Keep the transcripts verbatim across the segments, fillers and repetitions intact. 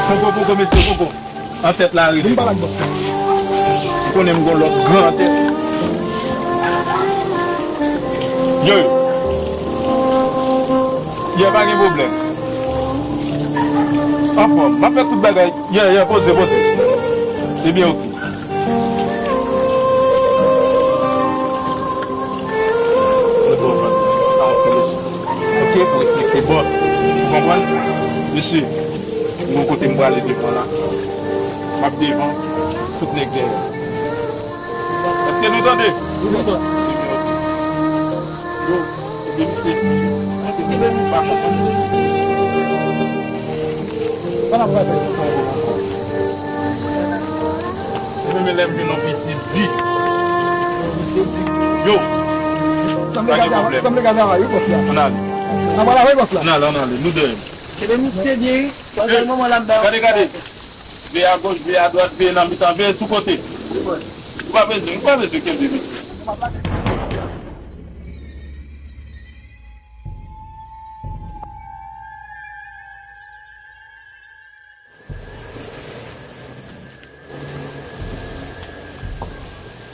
Poko, poko, mesye, poko. Antèt la rive. Vin pale ak bòs la. Ou konnen m gon lòt gran antèt. Yo, yo. Yo, pa gen pwoblèm. Anfòm, m ap fè tout bagay. Yo, yo, poze, poze. Ebyen, oke. Ok, pou respekte bòs. Ou konprann? Mesye, m gon kote m prale devan la. M ap devan, tout nèg dèyè. Èske nou tande? Wi, bòs la. Yo, ebyen, misye, pa konprann. Sa n ap fè avèk sa ankò? Ou menm lè m vin yon pitit di. Yo. Sanble gade a, sanble gade a, wi, bòs la. Ann ale. Ann ale, wi, bòs la. Ann ale, ann ale. Nou dèyè. Ebe misye byen, wi. Gade, gade. Veye agoch, veye adwat, veye nan mitan, veye sou kote. Ou pa bezwen, ou pa bezwen kenbe misye.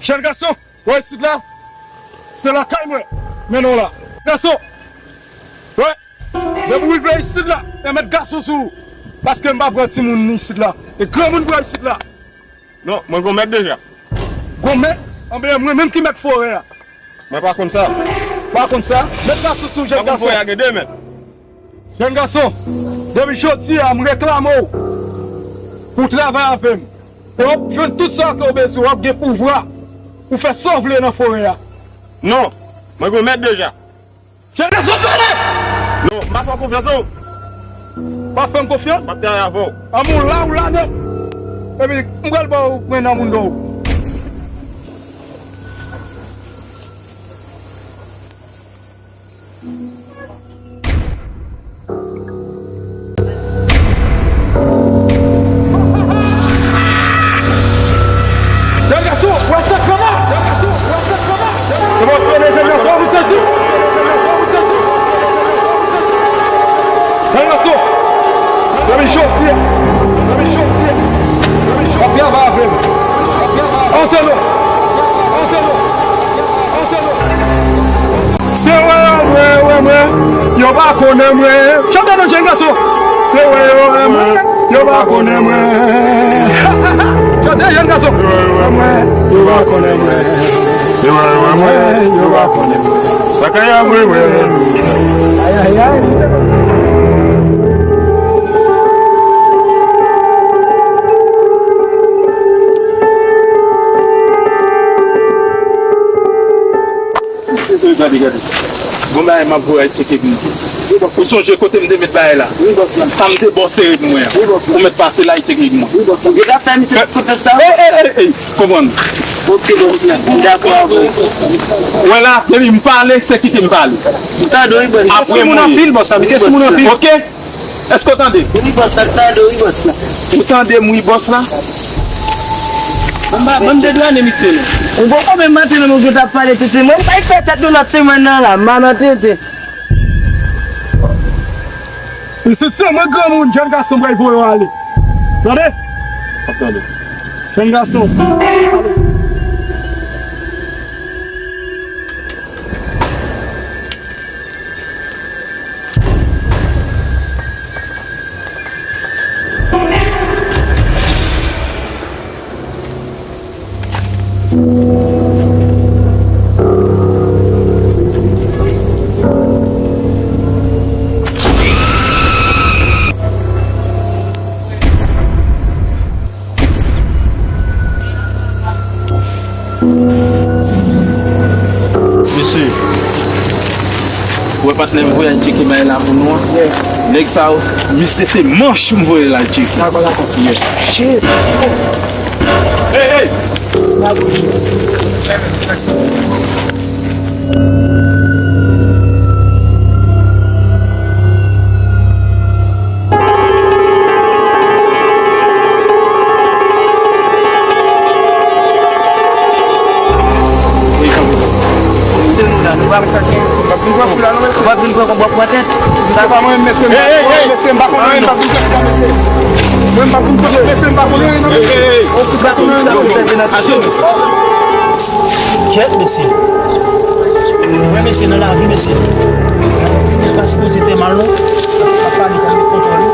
Jèn gason, wè isit la, se lakay mwen mennen w la. Gason, wè, depi w rive isit la, e mèt gason sou ou. Paske m pa pran timoun isit la. E granmoun pran isit la. Non, mwen gwo mèt deja. Gwo mèt? Anben, mwen menm ki mèt forè a. Mwen pa konn sa. Pa konn sa? Mèt gason sou jèn gason. Mwen konn forè a gen de mèt. Jèn gason, depi jodi a, m reklame w pou w travay avè m. E w ap jwenn tout sa ke w bezwen, w ap gen pouvwa pou fè sa w vle nan forè a. Non, mwen gwo mèt deja. Jèn gason, pale! Non, m pa fè w konfyans, non. Pa fè m konfyans? M ap travay avè w. Anmou la ou la nèt. Epi, m pral ba w mwen nan moun dò w. Jèn gason, wè sa kòman? Jèn gason, wè sa kòman? Se pa konnen jèn gason, ou sezi? Jèn gason, depi jodi a, depi jodi a, depi jodi a, w ap travay avè m. Anse non. Anse non. Anse non. Se wè yo wè, wè mwen, yo pa konnen mwen. Chante non, jèn gason. Se wè yo wè mwen, yo pa konnen mwen. Chante, jèn gason. Se wè yo wè mwen, yo pa konnen mwen. Se wè yo wè mwen, yo pa konnen mwen. Sa kay ap mwen, mwen. Ay, ay, ay. Gade, gade. Bon bagay, m ap voye al tcheke pou mwen. Ou sonje kote m te met bagay la? Wi, bòs la. Sa m te ba w sere pou mwen an. Wi, bòs la. Ou mèt pase la al tcheke pou mwen. Wi, bòs la. Ou gentan fè misye tout sa? Ey, ey, ey, ey. Konprann. Ok, bòs la. M dakò avè w. Wè la, depi m pale, se kite m pale. M tande w, wi, bòs la. Apre mwen. Mesye moun anpil, bòs la. Mesye moun anpil. Ok? Èske w tande? Wi, bòs la, m tande w, wi, bòs la. Ou tande m, wi, bòs la? Anba, ban m dedwane misye, non. Ou poko menm antre nan moun ki t ap pale tete. Mwen, m pral fè tèt nou lòt semèn nan la, m pa nan tete. Mesye, se mwen granmoun, jèn gason, m pral voye w ale. Tande? Ap tande. Jèn gason. Mesye, ou wè patnè m voye al tcheke bagay la pou nou an? Nèg sa yo, misye se manch m voye l al tcheke. Dakò, dakò. Yeah. Shit. Hey, hey! Konn w ap pran tèt. Sa pa mwen, mesye, m pa konnen, mesye, m pa konnen, m pa konnen, mesye. Mwen, m pa konnen, mesye, m pa konnen, non, mesye. Ou pa konnen, non, mesye. Kèt, mesye. Mwen, mesye, nan lavi, mesye, nèg pa sipoze fè mal, non. Papa, li konn kontwòl li.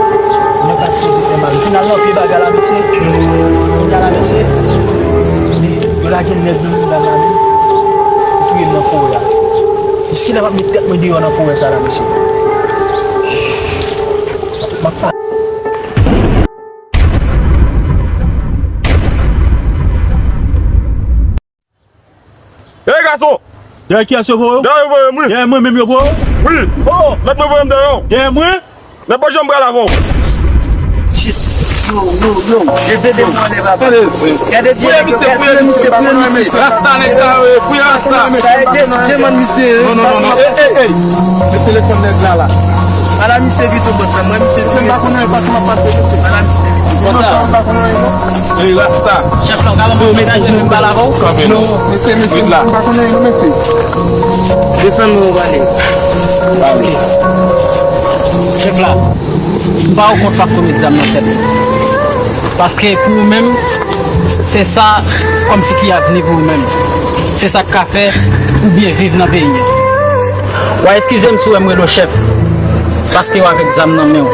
Nèg pa sipoze fè mal. Final nan, pye bagay la, mesye. Final la, mesye. Yo lage nèg nan mouda m la, men. Yo touye m nan forè a. Jiskilè m ap met tèt mwen deyò nan forè sa la, mesye. M ap fa- Ey, gason! Dèyè kiyès yo voye w? Dèyè yo voye m, wi. Dèyè mwen menm yo voye w? Wi. Oh! Mèt mwen voye m dèyè w. Dèyè mwen? Mèt pa janm pral avè w. Shit. Yo, yo, yo. Yo te demande, papa. Gade byen, gade byen, misye, gade byen, misye, gade byen, misye. Rasta, nèg sa yo ye. Fouye rasta. Sa e de-, demann misye. Non, non, non, non. Ey, ey, ey. Met telefòn nèg la, la. Ala misye pito, bòs la. Mwen, misye pito. M pa konnen, pa konnen, pa konnen. Ala misye pito. Bòs la. M pa konnen, non. Ey, rasta. Chèf la, w ka ban mwen menaje m, m pale avè w? Kanpe non. Non, mesye, mesye, m pa konnen, non, mesye. Desann mwen, ou pale. Pale. Chèf la, m pa wè kont paske w met zam nan tèt ou. Paske pou ou menm, se sa kòmsi ki avni pou ou menm. Se sa k ka fè ou byen viv nan peyi a. W a eskize m si w wè m rele w chèf, paske w avèk zam nan men w.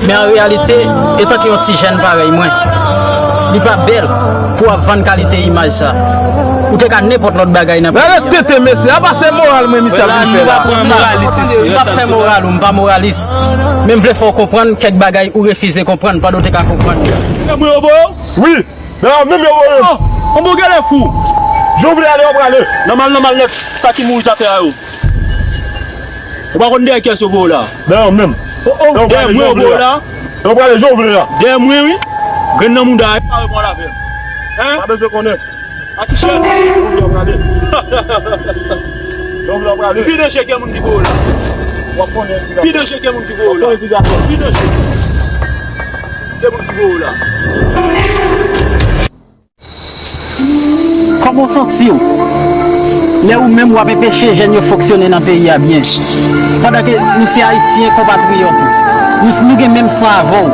Men an reyalite, etanke yon ti jèn parèy mwen, li pa bèl pou w ap vann kalite imaj sa. Ou te ka nenpòt lòt bagay nan peyi a. Gade tete mesye, apa se moral mwen misye ap vin fè la? M pa moralis isi. M p ap fè moral ou, m pa moralis. Men m vle fè w konprann kèk bagay ou refize konprann pandan w te ka konprann yo. Lè mwen yo bo? Wi. Dèyè w menm yo voye m. Oh, on bon gade fou. Jan w vle ale, w prale. Nòmal, nòmal, nèg sa ki mouri atè a yo. Ou pa konn dèyè kiyès yo voye w la? Dèyè w menm. Oh, oh, dèyè mwen yo voye w la. Yo prale jan w vle a. Dèyè mwen, wi. Grenn nan mouda a, pa reponn avè m. Hein? Pa bezwen konnen. A ki chèn? Jan w vle w prale. Jan w vle w prale. Pi danje ke moun ki voye w la. W ap konnen. Pi danje ke moun ki voye w la. W ap konnen. Pi danje. Ke moun ki voye w la. Kòman w santi w lè ou menm w ap enpeche jèn yo fonksyone nan peyi a byen? Pandan ke nou se Ayisyen konpatriyòt ou, nou, nou gen menm san avè w.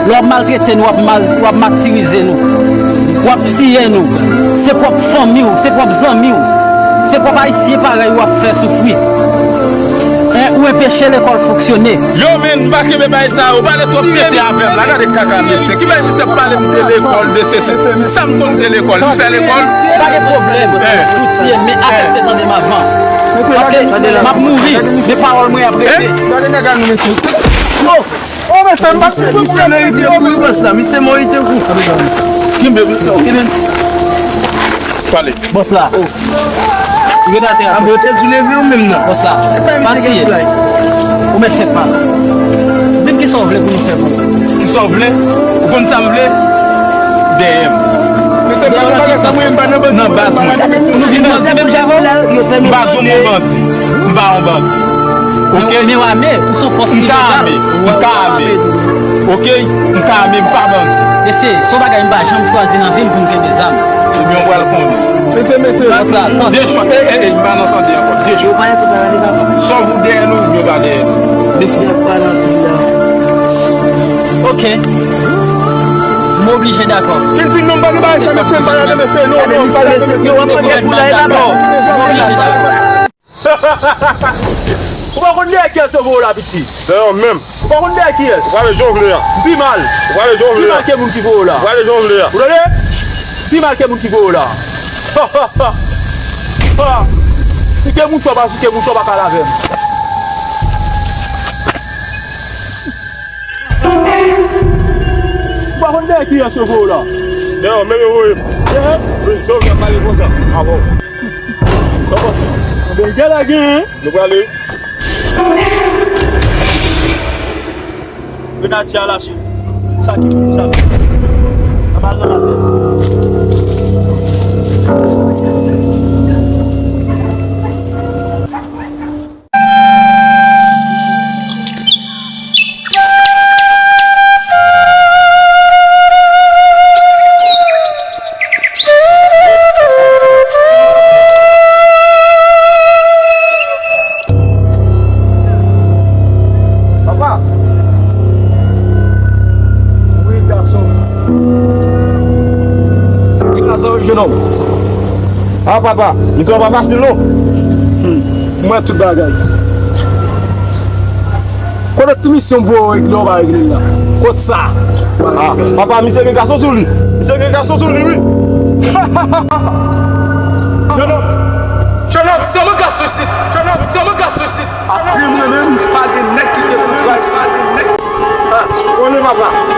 Lè w ap maltrete nou, w ap mal, w ap matirize nou, w ap tiye nou. Se pwòp fanmi w, se pwòp zanmi w, se pwòp Ayisyen parèy ou w ap fè soufri. Hein, ou enpeche lekòl fonksyone. Yo, men, m pa kenbe bagay sa yo. Ou pale twòp tete avè m la. Gade kaka mesye. Ki bagay misye ap pale m de lekòl, de sesi? Sa m konn de lekòl? M fè lekòl? Pa gen pwoblèm. Eh. Ou tiye, men aksepte tande m avan. Paske m ap mouri, men pawòl mwen ap rete. Gade nèg la nou mesye. Oh! Oh, mesye, m pa... Misye, misye merite kou, wi, bòs la. Misye merite kou. Kenbe, kenbe. Pale. Bòs la. Oh. Ou ret atè a. A, men yo te di w leve w menm nan. Bòs la. Pa tiye. Ou mèt fè pa. Di m kisa w vle pou nou fè pou ou. Kisa w vle? Ou konn sa m vle? Dèyè m. Nan baz mwen. Ou di m bandi menm jan avè w? M pa di w m yon bandi. M pa yon bandi. Oke? Men w ame, ou se yon fòs ki legal. M ka ame. M ka ame. Oke? M ka ame, m pa bandi. Mesye, se yon bagay m pa janm chwazi nan vi m pou m kenbe zam. Ebyen, w pral konnen. Mesye, mesye. Bòs la, tande. De chwa. Ey, ey, ey, m pa nan tande ankò. De chwa. Swa w dèyè nou, oubyen w pa dèyè nou. Mesye. Ok. M oblije dakò. Fin, fin, non, m pa nan bagay sa, mesye, m pa nan, mesye, non, non, m pa nan, mesye, non, non, non, non. M oblije dakò. Ou pa konn dèyè kiyès yo voye w la, piti? Dèyè w menm. Ou pa konn dèyè kiyès? Ou prale jan w vle a. M pi mal. Ou prale jan w vle a. Pi mal ke moun ki voye w la. Ou prale jan w vle a. Ou tande? Pi mal ke moun ki voye w la. Ha, ha, ha. Ha. Si ke mouchwa pa, si ke mouchwa pa ka lave m. Ou pa konn dèyè kiyès yo voye w la. Dèyè w menm yo voye m. Dèyè? Wi, jan w vle ap pale konsa. Avè w. Sa w panse? Anben, gèlè gen, hein? Nou prale. Grenadye a lache. Sa ki pou sa. Sa pa nan la tèt. Jenòm. Ah, papa, misyon pa fasil non. M wè tout bagay. Kote ti misyon m voye w regle, w pa regle l la? Kot sa? Ah, papa, misye gen gason sou li. Misye gen gason sou li, wi. Jenòm, jenòm, se mwen gason isit. Jenòm, se mwen gason isit. Apre mwen menm, pa gen nèg ki te pou jwa isit. Ah, konnen papa.